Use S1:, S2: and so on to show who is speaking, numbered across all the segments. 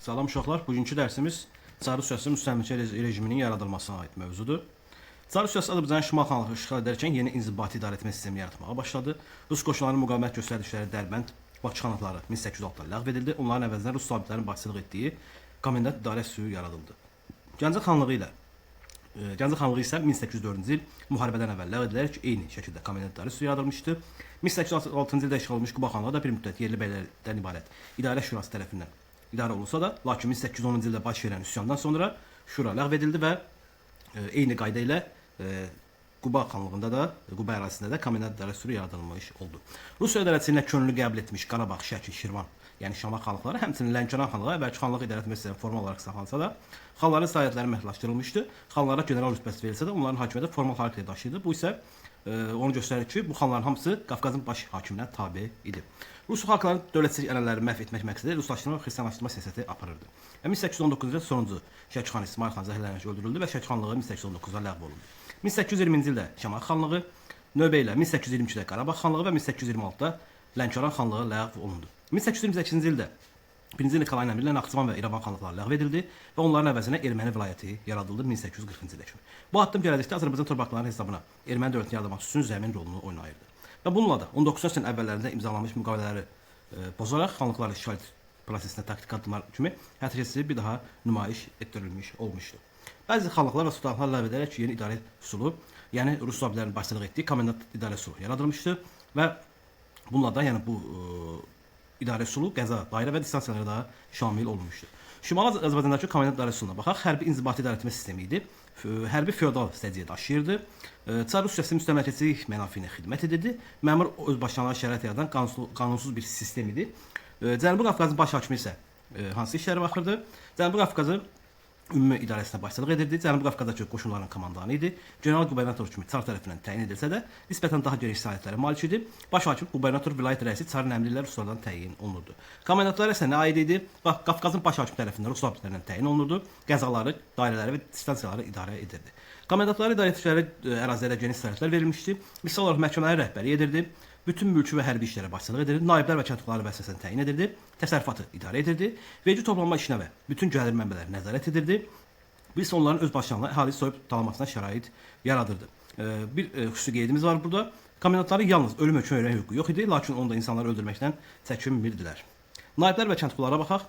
S1: Salam uşaqlar, bugünkü dərsimiz Çar Rusiyası müstəmləkə rejiminin yaradılmasına aid mövzudur. Çar Rusiyası Azərbaycanın Şimal xanlığı işğal edərkən yeni inzibati idarəetmə sistemi yaratmağa başladı. Rus qoşunlarının müqavimət göstərdikləri Dərbənd, Bakı xanlıqları 1806-da ləğv edildi. Onların əvəzinə rus zabitlərinin başçılıq etdiyi komendant idarə üsulu yaradıldı. Gəncə xanlığı ilə Gəncə xanlığı isə 1804-cü il müharibədən əvvəl ləğv edilərək eyni şəkildə komendant idarə üsulu yaradılmışdı. 1806-cı ildə işğal olunmuş Quba xanlığı da bir müddət yerli bəylərdən ibarət idarə şurası tərəfindən idarə olunsa da, lakin 1810-cu ildə baş verən üsyandan sonra şura ləğv edildi və eyni qayda ilə Quba xanlığında da, Quba ərazisində də komendant idarə üsulu yaradılmış oldu. Rusiya idarəçiliyinə könüllü qəbul etmiş Qarabağ, Şəki, Şirvan, yəni Şamaxı xanlıqları, həmçinin Lənkəran xanlığı əvvəlki xanlıq idarə etmə sistemi formal olaraq saxlansa da, xanların səlahiyyətləri məhdudlaşdırılmışdı. Xanlara general rütbəsi verilsə də, onların hakimiyyəti formal xarakter daşıyırdı. Bu isə onu göstərir ki, bu xanların hamısı Qafqazın baş hakiminə tabe idi. Rus xalqlarının dövlətçilik ənənələrini məhv etmək məqsədi ruslaşdırma və xristianlaşdırma siyasəti aparırdı. Və 1819-cu ildə sonuncu Şəki xan İsmayıl xan zəhərlənərək öldürüldü və Şəki xanlığı 1819-da ləğv olundu. 1820-ci ildə Şamaxı xanlığı, növbə ilə 1822-də Qarabağ xanlığı və 1826-da Lənkəran xanlığı ləğv olundu. 1828-ci ildə 1-ci Nikolayın əmri ilə Naxçıvan və İrəvan xanlıqları ləğv edildi və onların əvəzinə Erməni vilayəti yaradıldı 1840-cı ildə kimi. Bu addım gələcəkdə Azərbaycan torpaqlarının hesabına erməni dövlətini yaratmaq üçün zəmin rolunu oynayırdı. Və bununla da 19-cu əsrin əvvəllərində imzalanmış müqavilələri pozaraq xanlıqları işğal prosesinə taktik addımlar kimi həyata keçirilib bir daha nümayiş etdirilmiş olmuşdu. Bəzi xanlıqlar və sultanlıqlar ləğv edərək yeni idarə üsulu, yəni rus zabitlərinin başçılıq etdiyi komendant idarə üsulu yaradılmışdı və bununla da yəni bu idarə üsulu qəza, dairə və distansiyalara da şamil olunmuşdu. Şimali Azərbaycandakı komendant idarə üsuluna baxaq. Hərbi inzibati idarəetmə sistemi idi. Hərbi feodal səciyyə daşıyırdı. Çar Rusiyası müstəmləkəçilik mənafeyinə xidmət edirdi. Məmur öz başlanğıc şərait yaradan qanunsuz bir sistem idi. Cənubi Qafqazın baş hakimi isə hansı işlərə baxırdı? Cənubi Qafqazı ümumi idarəsinə başçılıq edirdi. Cənubi Qafqazdakı qoşunların komandanı idi. General qubernator kimi çar tərəfindən təyin edilsə də, nisbətən daha geniş səlahiyyətlərə malik idi. Baş hakim, qubernator, vilayət rəisi çarın əmri ilə ruslardan təyin olunurdu. Komendantlara isə nə aid idi? Bax, Qafqazın baş hakimi tərəfindən rus zabitlərindən təyin olunurdu. Qəzaları, dairələri və distansiyaları idarə edirdi. Komendantlara idarə etdikləri ərazilərə geniş səlahiyyətlər verilmişdi. Misal olaraq məhkəmələri rəhbərlik edirdi. Bütün mülki və hərbi işlərə başçılıq edirdi. Naiblər və kəndxudaları vəzifəsinə təyin edirdi. Təsərrüfatı idarə edirdi. Vergi toplanma işinə və bütün gəlir mənbələrinə nəzarət edirdi. Bu isə onların öz başlarına əhali soyub talamasına şərait yaradırdı. Bir xüsusi qeydimiz var burada. Komendantların yalnız ölüm hökmü vermək hüququ yox idi, lakin onu da insanları öldürməkdən çəkinmirdilər. Naiblər və kəndxudalara baxaq.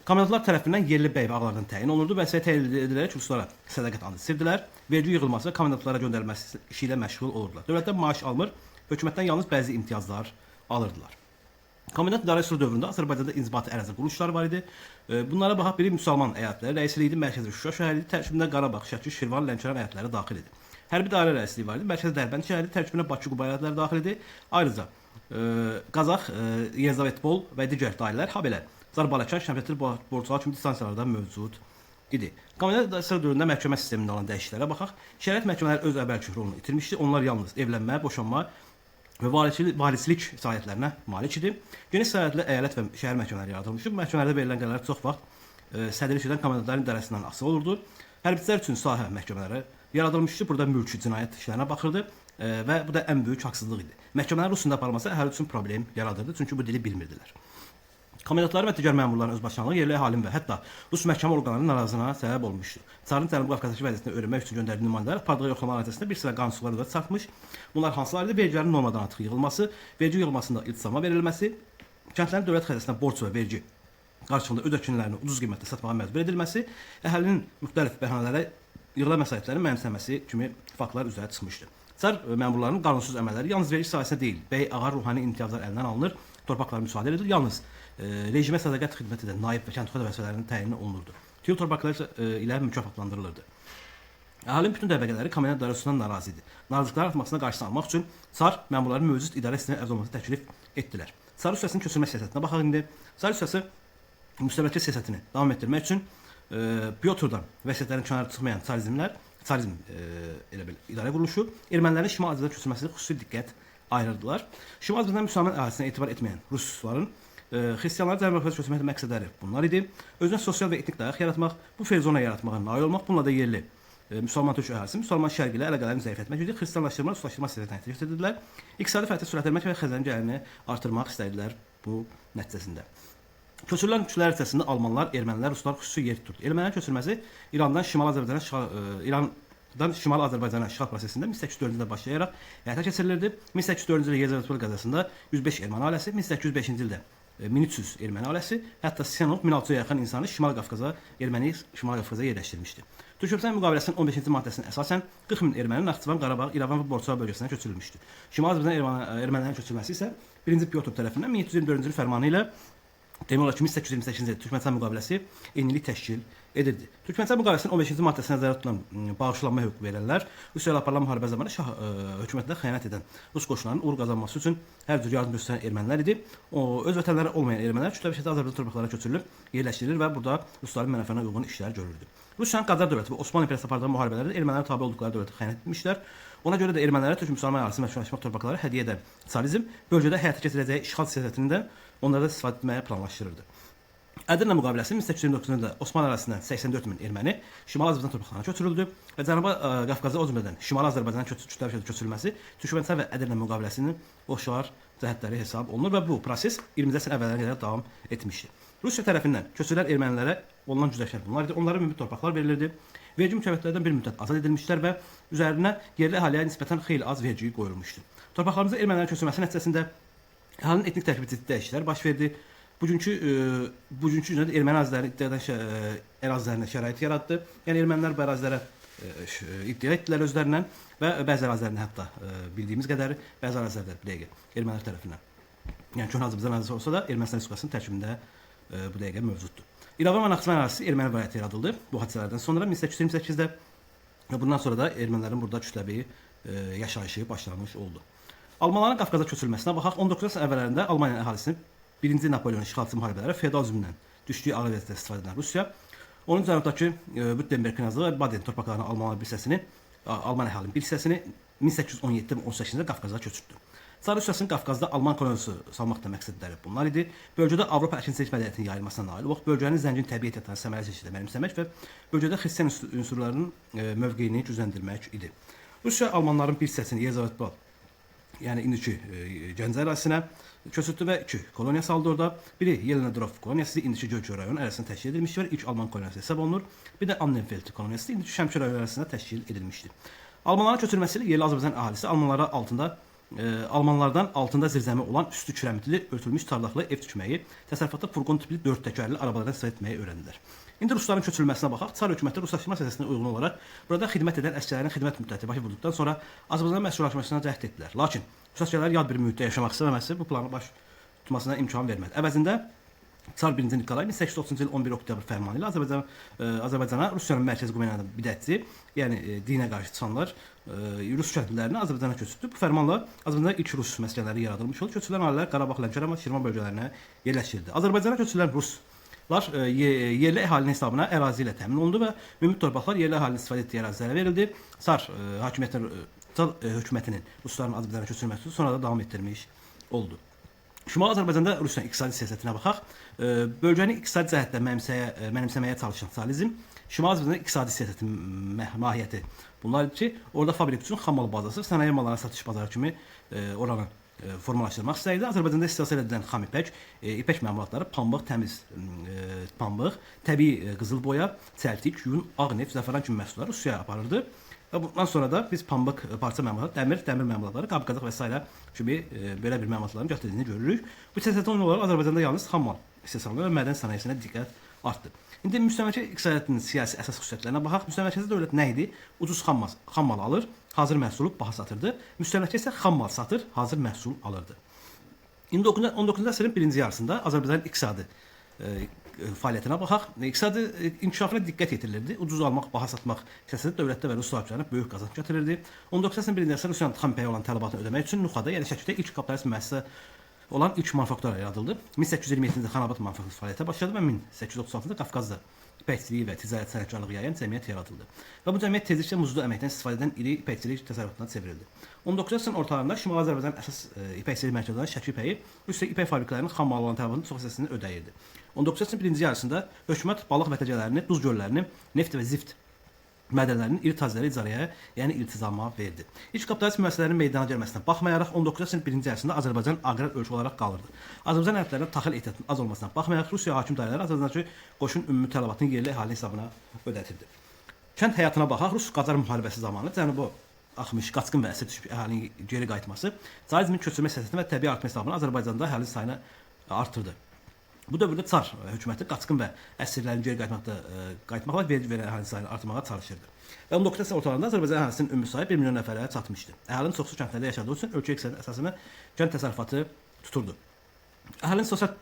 S1: Komendantlar tərəfindən yerli bəy və ağalardan təyin olunurdu. Vəzifəyə təyin edilərək ruslara sədaqət andı içirdilər. Vergi yığılması və komendantlara göndərilməsi işi ilə məşğul olurdular. Dövlətdən maaş almır, hökumətdən yalnız bəzi imtiyazlar alırdılar. Komendant idarə üsulu dövründə Azərbaycanda inzibati ərazi quruluşları var idi. Bunlara baxaq, biri müsəlman əyalətləri rəisliyi idi, mərkəzi Şuşa şəhəri idi, tərkibində Qarabağ, Şəki, Şirvan, Lənkəran əyalətləri daxil idi. Hərbi idarə rəisliyi var idi, mərkəzi Dərbənd şəhəri, tərkibinə Bakı, Quba əyalətləri daxil idi. Ayrıca Qazax, Yezavetpol və digər dairələr, habelə Zarbaləkən, Şəmkir, Borçalı kimi distansiyalarda mövcud idi. Komendant idarəsi dövründə məhkəmə sistemində olan dəyişikliklərə baxaq. Şəriət məhkəmələri öz əvvəlki rolunu itirmişdi. Onlar yalnız evlənmə, boşanma və varislik səlahiyyətlərinə malik idi. Geniş səlahiyyətli əyalət və şəhər məhkəmələri yaradılmışdı. Bu məhkəmələrdə verilən qərarlar çox vaxt sədrlik edən komendantların idarəsindən asılı olurdu. Hərbiçilər üçün sahə məhkəmələri yaradılmışdı. Burada mülki cinayət işlərinə baxırdı və bu da ən böyük haqsızlıq idi. Məhkəmələrin rus dilində aparılması əhali üçün problem yaradırdı, çünki bu dili bilmirdilər. Komendantların və digər məmurların özbaşınalığı yerli əhalinin və hətta rus məhkəmə orqanlarının narazılığına səbəb olmuşdu. Çarın Cənubi Qafqazdakı vəziyyətini öyrənmək üçün göndərdiyi nümayəndələr apardığı yoxlamalar nəticəsində bir sıra qanunsuzluqlar üzə çatmış. Bunlar hansılar idi? Vergilərin normadan artıq yığılması, vergi yığılmasında iltizama verilməsi, kəndlərin dövlət xəzinəsinə borc və vergi qarşılığında öz əkinlərini ucuz qiymətdə satmağa məcbur edilməsi, əhalinin müxtəlif bəhanələrə yığılan məsaitlərin mənimsəməsi kimi faktlar üzə çıxmışdı. Çar məmurlarının qanunsuz əməlləri yalnız vergi sahəsində deyil, bəy, ağa, ruhani imtiyazlar əlindən alınır, torpaqlar müsadirə edilir, yalnız rejimə sədaqət xidmət edən naib və kəndxuda vəzifələrinin təyini olunurdu. Tiyul torpaqlar ilə mükafatlandırılırdı. Əhalinin bütün təbəqələri komendant idarə üsulundan narazı idi. Narazılıqların artmasına qarşısını almaq üçün çar məmurların mövcud idarə sisteminə əvəz olmasını təklif etdilər. Çar Rusiyasının köçürmə siyasətinə baxaq indi. Çar Rusiyası müstəmləkə siyasətini davam etdirmək üçün Pyotrdan vəsiyyətlərin kənara çıxmayan çarizm elə bil idarə quruluşu ermənilərin Şimal Azərbaycana köçürməsinə xüsusi diqqət ayırırdılar. Şimal Azərbaycan müsəlman əhalisinə etibar etməyən rusların xristianları Cənubi Qafqaza köçürmək məqsədləri bunlar idi. Özünə sosial və etnik dayaq yaratmaq, bu zona yaratmağa nail olmaq, bununla da yerli müsəlman türk əhalisi müsəlman şərqi ilə əlaqələrini zəiflətmək idi. Xristianlaşdırma, ruslaşdırma siyasətini həyata keçirdilər. İqtisadi fəaliyyəti sürətləndirmək və xəzinənin gəlirini artırmaq istəydilər bu nəticəsində. Köçürülən kütlələr içərisində almanlar, ermənilər, ruslar xüsusi yer tuturdu. Ermənilərin köçürülməsi İrandan Şimali Azərbaycana işğal prosesində 1804-cü ildə başlayaraq həyata keçirilirdi. 1804-cü ildə Yelizavetpol qəzasında 105 erməni ailəsi, 1805-ci ildə 1300 erməni ailəsi, hətta Siyanov 1600-ə yaxın insanı Şimal Qafqaza, erməni Şimal Qafqaza yerləşdirmişdi. Türkmənistan müqaviləsinin 15-ci maddəsinə əsasən 40 min erməni Naxçıvan, Qarabağ, İrəvan və Borçalı bölgəsinə köçürülmüşdü. Şimali Azərbaycan ermənilərin köçürülməsi isə 1-ci Pyotr tərəfindən 1724-cü il fərmanı ilə demək olar ki, 1828-ci ildə Türkmənistan müqaviləsi eynilik təşkil edirdi. Türkmənistan müqaviləsinin 15-ci maddəsinə nəzərdə tutulan bağışlanma hüququ verənlər Rusiya ilə aparılan müharibə zamanı şah hökumətinə xəyanət edən Rus qoşunlarının uğur qazanması üçün hər cür yardım göstərən ermənilər idi. O, öz vətənləri olmayan ermənilər kütləvi şəkildə Azərbaycan torpaqlarına köçürülüb, yerləşdirilir və burada rusların mənafeyinə uyğun işlər görürdü. Rusiyanın Qacar dövləti və Osmanlı İmperiyası apardığı müharibələrdə ermənilərin tabe olduqları dövlətə xəyanət etmişlər. Ona görə də ermənilərə türk müsəlman əhalisi məskunlaşmaq torpaqları hədiyyə edən çarizm bölgədə həyata keçirəcəyi işğal siyasətini də onlarda istifadə etməyə planlaşdırırdı. Ədirnə müqaviləsi 1829-cu ildə Osmanlı ərazisindən 84 min erməni Şimali Azərbaycan torpaqlarına köçürüldü və Cənubi Qafqaza, o cümlədən Şimali Azərbaycana kütləvi şəkildə köçürülməsi Türkmənistan və Ədirnə müqaviləsinin oxşar cəhətləri hesab olunur və bu proses 20-ci əsrin əvvəllərinə qədər davam etmişdi. Rusiya tərəfindən köçürülən ermənilərə olunan güzəştlər bunlar idi. Onlara münbit torpaqlar verilirdi. Vergi mükəlləfiyyətlərdən bir müddət azad edilmişlər və üzərinə yerli əhaliyə nisbətən xeyli az vergi qoyulmuşdu. Torpaqlarımıza ermənilərin köçürülməsi nəticəsində əhalinin etnik tərkibi ciddi dəyişikliklər baş verdi. Bugünkü gündə erməni ərazilərinin iddia edən ərazilərinə şərait yaratdı. Yəni ermənilər bu ərazilərə iddia etdilər özlərindən və bəzi ərazilərində hətta bildiyimiz qədəri bəzi ərazilərdə bu dəqiqə ermənilər tərəfindən. Yəni köhnə Azərbaycan ərazisi olsa da Ermənistan Respublikasının tərkibində bu dəqiqə mövcuddur. İrəvan və Naxçıvan ərazisi erməni vilayəti yaradıldı. Bu hadisələrdən sonra 1828-də və bundan sonra da ermənilərin burada kütləvi yaşayışı başlamış oldu. Almanların Qafqaza köçürülməsinə baxaq. 19-cu əsrin əvvəllərində Almaniya əhalisini 1-ci Napoleon işğalçı müharibələrə feodal zülmündən düşdüyü ağır vəziyyətdə istifadə edən Rusiya, onun cənubdakı Württemberg knyazdlığı və Baden torpaqlarına Almanların bir hissəsini, Alman əhalinin bir hissəsini 1817-18-ci ildə Qafqaza köçürtdü. Çar Rusiyasının Qafqazda Alman koloniyası salmaqda məqsədləri bunlar idi. Bölgədə Avropa əkinçilik mədəniyyətinin yayılmasına nail olmaq, bölgənin zəngin təbii ehtiyatlarını səmərəli şəkildə mənimsəmək və bölgədə xristian ünsürlərinin mövqeyini gücləndirmək idi. Rusiya Almanların bir hissəsini Yelizavetpol, yəni indiki Gəncə ərazisinə köçürtdü və iki koloniya saldı orada. Biri Yelenadorf koloniyası, indiki Göyçay rayon ərazisində təşkil edilmişdi və ilk Alman koloniyası hesab olunur. Bir də Annenfeld koloniyası, indiki Şəmkir rayon ərazisində təşkil edilmişdi. Almanların köçürülməsi ilə yerli Azərbaycan əhalisi Almanlardan altında zirzəmi olan üstü kirəmitli, örtülmüş tarlaqlı ev tikməyi, təsərrüfatda furqon tipli 4 təkərli arabalardan istifadə etməyi öyrəndilər. İndi rusların köçürülməsinə baxaq. Çar hökuməti ruslaşdırma siyasətinə uyğun olaraq burada xidmət edən əsgərlərin xidmət müddəti başa vurduqdan sonra Azərbaycanda məskunlaşmasına cəhd etdilər. Lakin rus əsgərləri yad bir mühitdə yaşamaq istəməməsi bu planı baş tutmasına imkan vermədi. Əvəzində Çar 1-ci Nikolay 1830-cu il 11 oktyabr fərmanı ilə Azərbaycana Rusiyanın mərkəzi qumenada bidətçi, yəni dinə qarşı çıxanlar rus kəndlilərini Azərbaycana köçürtdü. Bu fərmanla Azərbaycanda ilk rus məskənləri yaradılmış oldu. Köçürülən ailələr Qarabağ, Lənkəran və Şirvan bölgələrinə yerləşdirildi. Azərbaycana köçürülən ruslar yerli əhalinin hesabına ərazi ilə təmin olundu və münbit torpaqlar yerli əhalinin istifadə etdiyi ərazilərə verildi. Çar hökumətinin rusların Azərbaycana köçürülməsi sonra da davam etdirmiş oldu. Şimali Azərbaycanda Rusiyanın iqtisadi siyasətinə baxaq. Bölgəni iqtisadi cəhətdən mənimsəməyə çalışan çarizm, Şimali Azərbaycanda iqtisadi siyasətin mahiyyəti bunlar idi ki, orada fabrik üçün xammal bazası, sənaye mallarının satış bazarı kimi oranı formalaşdırmaq istəyirdi. Azərbaycanda istehsal edilən xam ipək, ipək məmulatları, pambıq, təmiz pambıq, təbii qızıl boya, çəltik, yun, ağ neft, zəfəran kimi məhsulları Rusiyaya aparırdı. Və bundan sonra da biz pambıq, parça məmulatları, dəmir məmulatları, qab-qacaq və s. kimi belə bir məmulatların gətirdiyini görürük. Bu siyasətə uyğun olaraq Azərbaycanda yalnız xam mal istehsalına və mədən sənayesinə diqqət artdı. İndi müstəmləkə iqtisadiyyatının siyasi əsas xüsusiyyətlərinə baxaq. Müstəmləkədə dövlət nə idi? Ucuz xam mal alır, hazır məhsulu baha satırdı. Müstəmləkə isə xam mal satır, hazır məhsul alırdı. İndi 19-cu əsrin birinci yarısında Azərbaycanın iqtisadi fəaliyyətinə baxaq. İqtisadi inkişafına diqqət yetirilirdi. Ucuz almaq, baha satmaq siyasəti dövlətdə və rus sahibkarlarına böyük qazanc gətirirdi. 19-cu əsrin birinci yarısında Rusiyanın xam ipəyi olan tələbatını ödəmək üçün Nuxada, yəni Şəkidə ilk kapitalist müəssisə olan ilk manufaktura yaradıldı. 1827-ci ildə Xanabad manufakturası fəaliyyətə başladı və 1836-da Qafqazda ipəkçiliyi və ticarət sənətkarlığı yayan cəmiyyət yaradıldı. Və bu cəmiyyət tezliklə muzlu əməkdən istifadə edən iri ipəkçilik təsərrüfatına çevrildi. 19-cu əsrin ortalarında Şimali Azərbaycanın əsas ipəkçilik mərkəzi olan Şəki ipəyi Rusiya ipək fabrikalarının xam malı olan tələbatının çox hissəsini ödəyirdi. 19-cu əsrin birinci yarısında hökumət balıq vətəcələrini, duz göllərini, neft və zift mədənlərinin iri tacirləri icarəyə, yəni iltizama verdi. İlk kapitalist müəssisələrin meydana gəlməsinə baxmayaraq 19-cu əsrin birinci yarısında Azərbaycan aqrar ölkə olaraq qalırdı. Azərbaycan ərəblərinin taxıl ehtiyatının az olmasına baxmayaraq Rusiya hakim dairələri Azərbaycandakı qoşun ümumi tələbatını yerli əhali hesabına ödətirdi. Kənd həyatına baxaq, Rus-Qacar müharibəsi zamanı cənuba axmış, qaçqın və əsir düşmüş əhalinin geri qayıtması çarizmin köçürmə siyasətini və təbii artma hesabına Azərbaycanda əhali sayını artırdı. Bu dövrdə çar hökuməti qaçqın və əsirlərin geri qayıtmaqla vergi verən əhalinin sayını artırmağa çalışırdı. Və 19-cu əsrin ortalarında Azərbaycan əhalisinin ümumi sayı 1 milyon nəfərə çatmışdı. Əhalinin çoxsu kəndlərdə yaşadığı üçün ölkə iqtisadiyyatının əsasını kənd təsərrüfatı tuturdu. Əhalinin sosial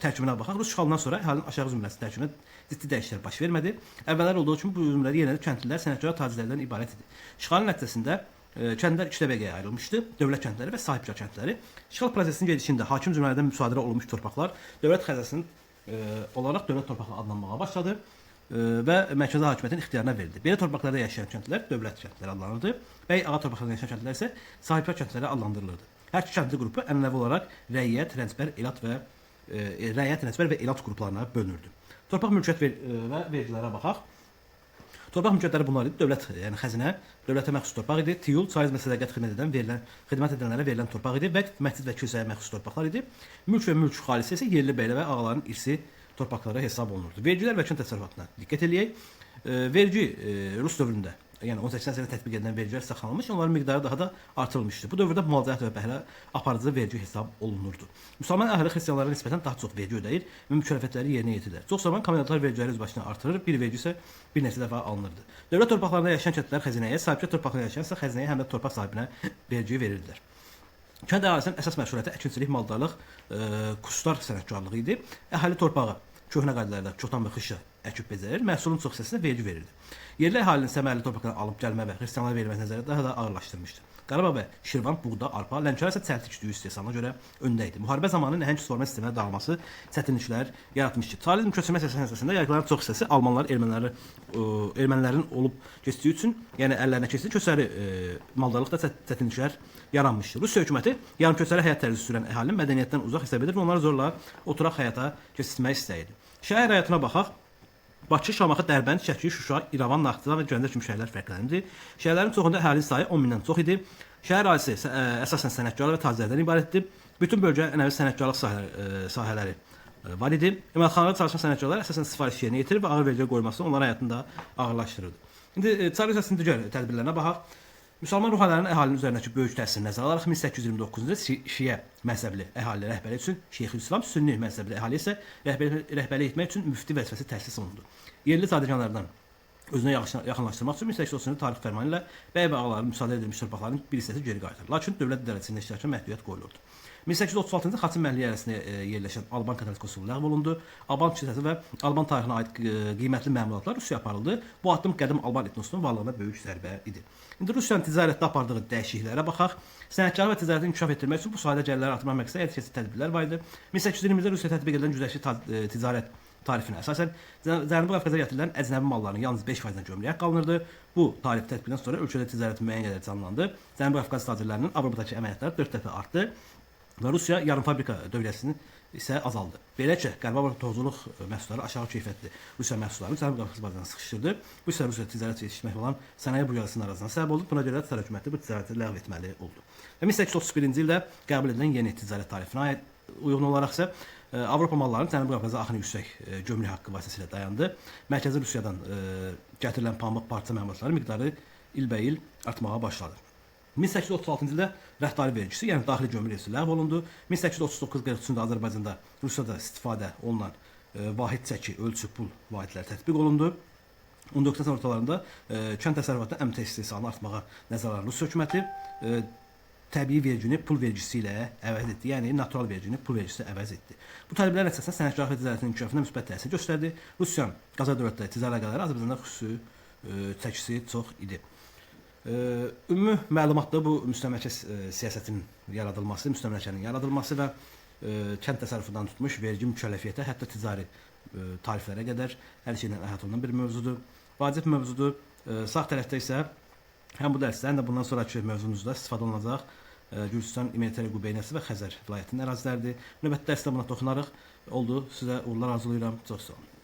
S1: tərkibinə baxaq, Rus işğalından sonra əhalinin aşağı zümrəsinin tərkibində ciddi dəyişikliklər baş vermədi. Əvvəllər olduğu kimi bu zümrələr yenə də kəndlilər, sənətkar, tacirlərdən ibarət idi. İşğalın nəticəsində kəndlər iki təbəqəyə ayrılmışdı: dövlət kəndləri və sahibkar kəndləri. İşğal prosesinin gedişində hakim zümrələrdən müsadirə olunmuş torpaqlar dövlət xəzinəsinin olaraq dövlət torpaqları adlanmağa başladı və mərkəzi hakimiyyətin ixtiyarına verildi. Belə torpaqlarda yaşayan kəndlilər dövlət kəndləri adlanırdı. Bəy ağa torpaqlarında yaşayan kəndlilər isə sahibkar kəndləri adlandırılırdı. Hər iki kəndli qrupu ənənəvi olaraq rəiyyət, rəncbər, elat və rəiyyət, rəncbər və elat qruplarına bölünürdü. Torpaq mülkiyyət və vergilərə baxaq. Torpaq mülkiyyətləri bunlar idi: dövlət, yəni xəzinə, dövlətə məxsus torpaq idi; tiyul, çarizmə sədaqət xidmət edənlərə verilən torpaq idi; vəqf, məscid və kilsəyə məxsus torpaqlar idi. Mülk və mülk xalisi isə yerli bəylər və ağaların irsi torpaqları hesab olunurdu. Vergilər və kənd təsərrüfatına diqqət eləyək. Vergi Rus dövründə, yəni 18-ci əsrdə tətbiq edilən vergilər saxlanılmış, onların miqdarı daha da artırılmışdı. Bu dövrdə müalicə və bəhrə aparıcı vergi hesab olunurdu. Müsəlman əhali xristianlara nisbətən daha çox vergi ödəyir və mükəlləfiyyətləri yerinə yetirirlər. Çox zaman komendantlar vergiləri öz başına artırır, bir vergi isə bir neçə dəfə alınırdı. Dövlət torpaqlarında yaşayan kəndlilər xəzinəyə, sahibkar torpaqlarında yaşayan isə xəzinəyə həm də torpaq sahibinə vergi verirdilər. Kənd əhalisinin əsas məşğuliyyəti əkinçilik, maldarlıq, kustar sənətkarlığı idi. Əhali torpağı köhnə qaydalarla çotan və xışa əkib becərir, məhsulun çox hissəsinə vergi verirdi. Yerli əhalinin səmərli torpaqları alıb gəlmə və xristianlara verilməsi nəzərdə daha da ağırlaşdırmışdı. Qarabağ və Şirvan buğda, arpa, Lənkəran isə çəltik düyü istehsalına görə öndə idi. Müharibə zamanı nəhəng suvarma sisteminə dağılması çətinliklər yaratmışdı. Çarizm köçürmə siyasəti nəticəsində yaylıqların çox hissəsi almanlar, ermənilərin olub keçdiyi üçün, yəni əllərinə keçdiyi köçəri maldarlıqda çətinliklər yaranmışdı. Rusiya hökuməti yarımköçəri həyat tərzi sürən əhalini mədəniyyətdən uzaq hesab edir və onları zorla oturaq həyata keçirmək istəyirdi. Şəhər həyatına baxaq. Bakı, Şamaxı, Dərbənd, Şəki, Şuşa, İrəvan, Naxçıvan və Gəncə kimi şəhərlər fərqlənirdi. Şəhərlərin çoxunda əhalinin sayı 10 mindən çox idi. Şəhər əhalisi əsasən sənətkarlar və tacirlərdən ibarətdir. Bütün bölgə ənənəvi sənətkarlıq sahələri var idi. Emalatxanalarda çalışan sənətkarlar əsasən sifariş yerinə yetirir və ağır vergi qoyulması onların həyatını da ağırlaşdırırdı. İndi Çar Rusiyasının digər tədbirlərinə baxaq. Müsəlman ruhanilərinin əhalinin üzərindəki böyük təsirini nəzərə alaraq 1829-cu ildə şiə məzhəbli əhali rəhbəri üçün Şeyxülislam, sünni məzhəbli əhali isə rəhbərlik etmək üçün müfti vəzifəsi təsis olundu. Yerli zadəganlardan özünə yaxınlaşdırmaq üçün 1830-cu ildə tarix fərmanı ilə bəy və ağaların müsadirə edilmiş torpaqların bir hissəsi geri qaytarılır. Lakin dövlət idarəçisinin iştirakına məhdudiyyət qoyulurdu. 1836-cı ildə Xaçın məhəlli ərazisində yerləşən Alban Katolikosluğu ləğv olundu. Alban kilsəsi və Alban tarixinə aid qiymətli məlumatlar Rusiyaya aparıldı. Bu addım qədim Alban etnosunun varlığına böyük zərbə idi. İndi Rusiyanın ticarətdə apardığı dəyişikliklərə baxaq. Sənətkarlıq və ticarəti inkişaf etdirmək üçün bu sahədə gəlirləri artırmaq məqsədilə həyata keçirilən tədbirlər var idi. 1820-ci ildə Rusiyaya tətbiq edilən güzəştli ticarət tarifinə əsasən Cənubi Qafqaza gətirilən əcnəbi malların yalnız 5%-nə gömrüyə qalınırdı. Bu tarif tətbiqindən sonra ölkədə ticarət müəyyən qədər canlandı. Cənubi Qafqaz tacirlərinin Avropadakı əməliyyatları 4 dəfə artdı və Rusiya yarımfabrika dövriyyəsinin isə azaldı. Beləcə, Qərbi Avropa toxuculuq məhsulları aşağı keyfiyyətli Rusiya məhsullarını Cənubi Qafqaz bazarına sıxışdırdı. Bu isə Rusiya ticarət yetişmək olan sənaye burjazasının narazılığına səbəb oldu. Buna görə Çar hökuməti bu ticarəti ləğv etməli oldu. Və 1831-ci ildə qəbul edilən yeni ticarət tarifinə uyğun olaraq isə Avropa mallarının Cənubi Qafqaza axını yüksək gömrük haqqı vasitəsilə dayandı. Mərkəzi Rusiyadan gətirilən pambıq parça məmulatları miqdarı ilbəil artmağa başladı. 1836-cı ildə rəftarı vergisi, yəni daxili gömrük vergisi ləğv olundu. 1839-43-cü ildə Azərbaycanda Rusiyada istifadə olunan vahid çəki, ölçü, pul vahidləri tətbiq olundu. 19-cu əsrin ortalarında kənd təsərrüfatında əmtə istehsalını artmağa nəzərə alan Rus hökuməti təbii vergini pul vergisi ilə əvəz etdi. Yəni natural vergini pul vergisi ilə əvəz etdi. Bu tədbirlər nəticəsində sənətkarlıq və ticarətin inkişafına müsbət təsir göstərdi. Rusiyanın Qacar dövlətləri ticari əlaqələri Azərbaycanda xüsusi çəkisi çox idi. Ümumi məlumatda bu müstəmləkə siyasətinin yaradılması, müstəmləkənin yaradılması və kənd təsərrüfından tutmuş vergi mükəlləfiyyətə, hətta ticari tariflərə qədər hər şeylə əhatə olunan bir mövzudur. Vacib mövzudur. Sağ tərəfdə isə həm bu dərsdə, həm də bundan sonraki mövzumuzda istifadə olunacaq Gürcüstan İmeriteriya Qubeynəsi və Xəzər vilayətinin əraziləridir. Növbəti dərsdə buna toxunarıq. Oldu. Sizə uğurlar arzulayıram. Çox sağ olun.